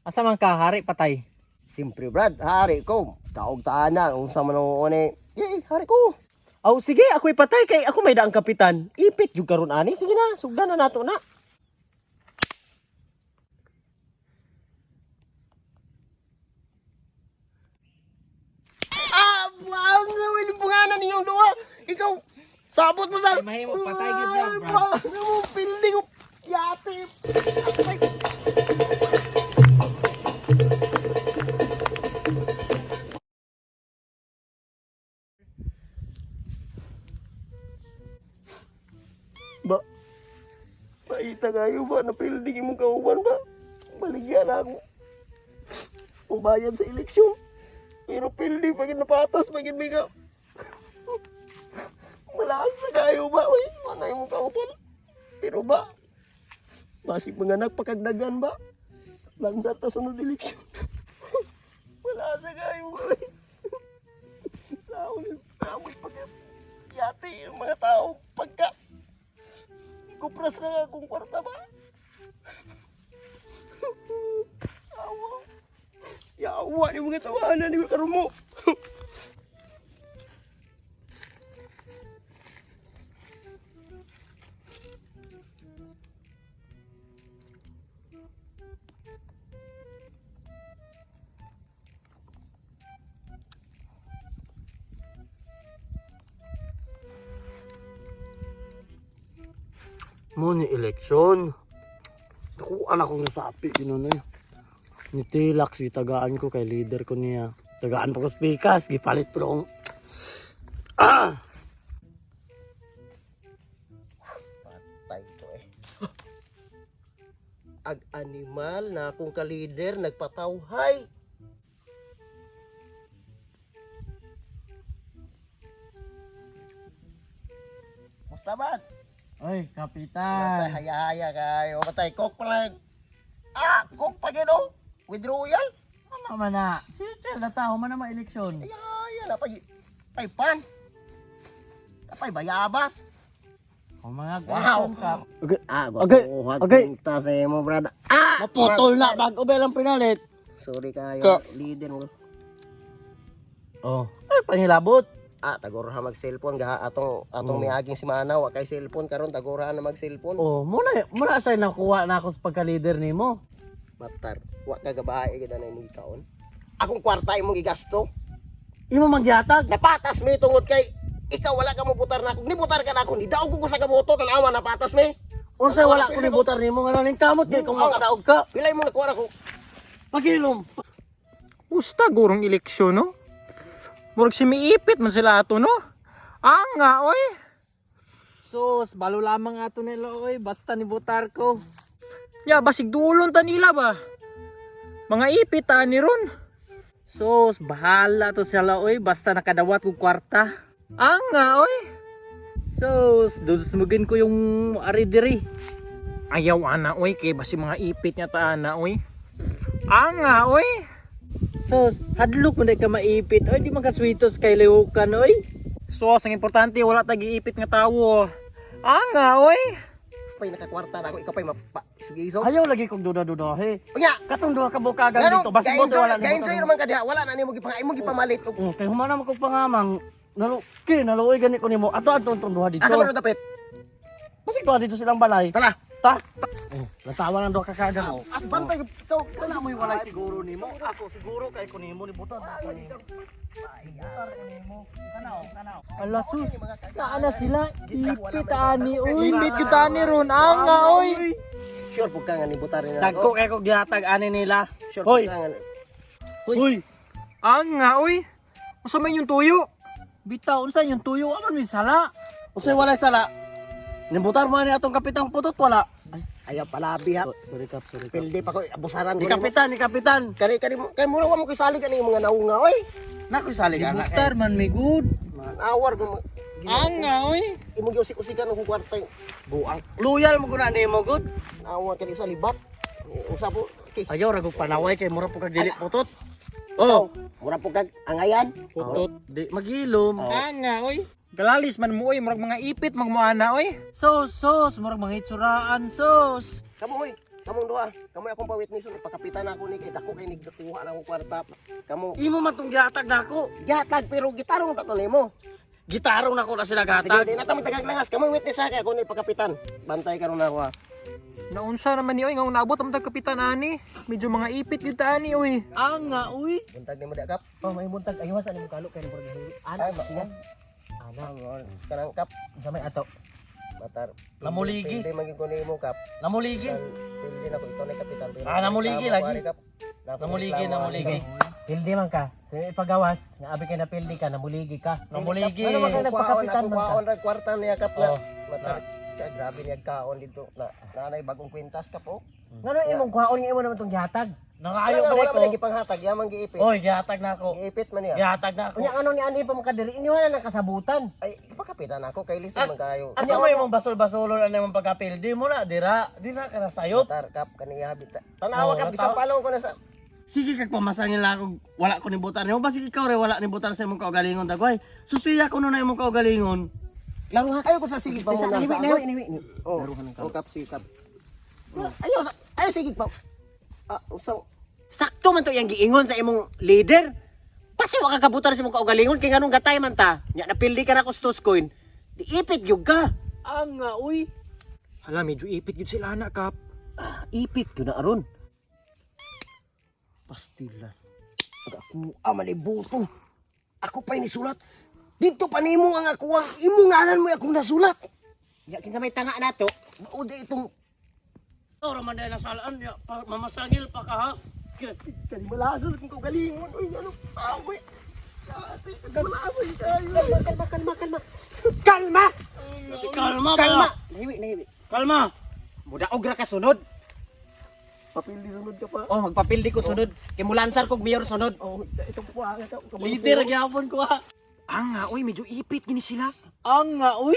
Asa man ka hari patay? Siyempre Brad, hari ko. Kaog taan na, unsa man ang une. Eh, hari ko. Aw sige, ako'y patay kay ako may daang kapitan. Ipit jud karon ani. Sige na, sugdan na nato na. Ah, wow, ang bunganan ninyong duha. Ikaw, sabot mo sa... Ay, mahimo, patay gyud siya, Ay, Brad. Ano mo, pilding ko. Yate. Ay. Ba, paita kayo ba? Napilding imong kauban ba? Baligyan ako. Pambayad sa eleksyon. Pero pildi pag napatas, pag ka. Malakas na kayo ba? Uy, manay mo kauban. Pero ba? Basig mga anak, pagkagdagan ba? Lansar ta sunod eleksyon. Wala sa kayo. Uy. Saon, saon, pagka yate yung mga tao pagka kupras na akong kwarta ba? Awa. Yawa ni mga tawanan ni karon mo. Mo ni eleksyon. Naku, anak kong nasapi, ginunoy. Ni Tilax, gitagaan ko kay leader ko niya. Tagaan pa ko sa pikas, gipalit pero akong... Ah! Patay to eh. Ag animal na akong kalider nagpatawhay. Musta ba? Ay, kapitan. Patay, haya-haya kayo. Patay, coke pa lang. Ah, coke pa gino. With royal. Ano man na? Chill, chill na tao, man na ma-eleksyon. Haya-haya na. Pag, pay pan. Pay bayabas. Kung mga Wow. ka. Ah, Okay, okay. Ta sa imo, brad. Ah! Maputol na, bago ba lang pinalit? Sorry kayo, Ka- leader mo. Oh. Ay, panghilabot. Ah, tagura mag cellphone gaha atong atong miaging si Mana wa kay cellphone karon tagura na mag cellphone. Oh, muna, muna sa'yo nakuha na ako sa pagka-leader nimo. Matar, wa ka gabae gid na imong gikaon. Akong kwarta imong gigasto. Imo mangyatag. Napatas mi tungod kay ikaw wala ka mo butar na ako. Nibutar ka na ako. Nidaog ko sa kaboto tan-awa napatas mi. Unsay wala ko nibutar nimo nga ning kamot kay kung makadaog ka. Pilay mo nakuha ako. Pagilom. Usta gurong eleksyon no? Murag si miipit man sila ato no? Anga oy. Sus, balo lamang ato nila oy, basta ni butar ko. Ya basig dulon ta nila ba? Mga ipit ta ni ron. Sus, bahala to sila oy, basta nakadawat kog kwarta. Anga oy. Sus, dudusmugin ko yung ari diri. Ayaw ana oy kay basi mga ipit niya ta ana oy. Anga oy. Sus, hadlok mo na ka maipit oy, di man ka sweetos kay lihukan oy. Sos, ang importante wala ta giipit nga tawo. Anga oy. Pay nakakwarta na ako ikaw pay mapa sugiso. Ayaw lagi kog duda-dudahe. Unya, Katong duha ka bukagan Ngano, dito, basta boto wala ni ga-enjoy naman ka diha. Wala na nimo gipang imong gipamalit og Oh, kay humana man kog pangamang. Nalo, ki naluoy gani ko nimo. Ato ato tong duha dito. Asa man dapit? Basig duha dito silang balay. Tala. Ta. Oh, natawa ng duha ka kagang oh. At bantay ikaw Wala mo'y walay siguro nimo. Ako siguro kay ko nimo ni butan ako nimo. Butar ko nimo. Kanaw, kanaw. Ala sus. Kaana sila ipit ani oy. Ipit kita ni ron. Anga oy. Sure pug ka nga nibutar nila. Dagko kay ko gihatag ani nila. Sure Hoy. pug ka nga. Hoy. Anga oy. Usa man yung tuyo? Bitaw unsa yung tuyo aman mi sala. Unsay walay sala? Nibutar mo ani atong kapitang putot wala. Ay, Ayaw palabi ha. sorry kap, sorry kap. Pildi pa ko abusaran Ni ko nimo. kapitan, ni kapitan. Kani kani kay mura wa mo kisali kani mga naunga oy. Nakoy salig anak. Butar man mi good. Awar ko Anga oy. imong giusik-usikan og kwarta. Buang. Loyal mo guna nimo good. Awar kani sa libat. Usa po. Okay. Ayaw ra kog panaway kay mura po kag dili putot. Oh, Mura po kag angayan. Putot. di magilom. Anga oy. Galalis man mo oy, murag mga ipit magmuana oy. Sos, sos, murag mga itsuraan, sos. Kamo hoy. Kamong duha. Kamoy akong pa-witness ipakapitan ako ni kay dako kay nigkuha na akong kwarta. Kamo Imo man tong gihatag nako. gihatag pero gitarong ta to nimo. Gitarong nako na sila Sige, gatag. di na ta magtagag langas. Kamoy witness sa kay ako ni pakapitan. Bantay karon na ako ha. Naunsa naman ni oy nga naabot ang tag kapitan ani. Medyo mga ipit gyud ta ani oy. Ang nga uy. Buntag nimo di kap. Oh, may buntag ayaw sa nimo kalo kay murag Ay, ana ba- siya. Ana, kanang kap. Sa may ato. Matar. Namuligi. Hindi maging ko nimo kap. Namuligi. Pildi na ko ikaw na kapitan. Pero Ah, namuligi reklamo, lagi. ari, Kap. Nako, Namuligi, reklamo, namuligi. Pildi man ka. Sa ipagawas, nga abi kay napildi ka, namuligi ka. Namuligi. Ano man ka nagpakapitan man ka? Kuwaon ra kwarta niya kap na. Oh. Matar. Ka, grabe niya kaon dito. Na nanay bagong kwintas kap oh. Ngano imong kuhaon nga imo naman tong gihatag? Nangayo Wala pa wala ko. man gipanghatag, yamang giipit. Oy, gihatag nako. Giipit man niya. Gihatag nako. Unya ano ni ani pa makadiri inyo na nang kasabutan. Ay, ipakapitan ako kay Lisa man kayo. Ano mo imong basol-basolon ano imong pagkapildi mo na dira, di na ka nasayop. Matar kap kaniya bita. Tanawa Oh, kap bisan palong ko na sa. Sige kag pamasangil ako wala ko ni butar nimo basig ikaw re wala ni butar sa imong kaugalingon dagway. Susiya ko na imong kaugalingon. Klaro ha. Ayaw ko sa sige pa Sa muna niwi sa. niwi niwi. Oh, oh kap sige kap. Ayaw sa ayaw sige pa. Ah, usang Sakto man to iyang giingon sa imong leader. Pasi wa ka kabutan sa imong kaugalingon kay nganong gatay man ta. Nya napildi ka na kustos coin. Di ipit gyud ka. Ang nga uy. Hala, medyo ipit gyud sila ana kap. Ah, ipit gyud na aron. Pastilan. Pag ako aman ay boto. Ako pa'y nisulat. Dito pa nimo ang ako ang imong ngalan mo akong nasulat. Nya kinsa may tanga nato? Mao di itong Ora man dahil nasalaan ya, mamasangil pa ka ha. kalimalasas kung kaugalingon. Uy, ano pa uy. Ate, kagalamoy kayo. Kalma kalma kalma. Kalma. Kalma Kalma. kalma. Nahiwi nahiwi. Kalma. Mudaog ra ka sunod. Papildi sunod ka pa. Oh, magpapildi ko sunod. Kay mulansar kog mayor sunod. Oh, itong puha ka. Leader gyapon ko ha. Ang nga oy, medyo ipit gini sila. Ang nga uy.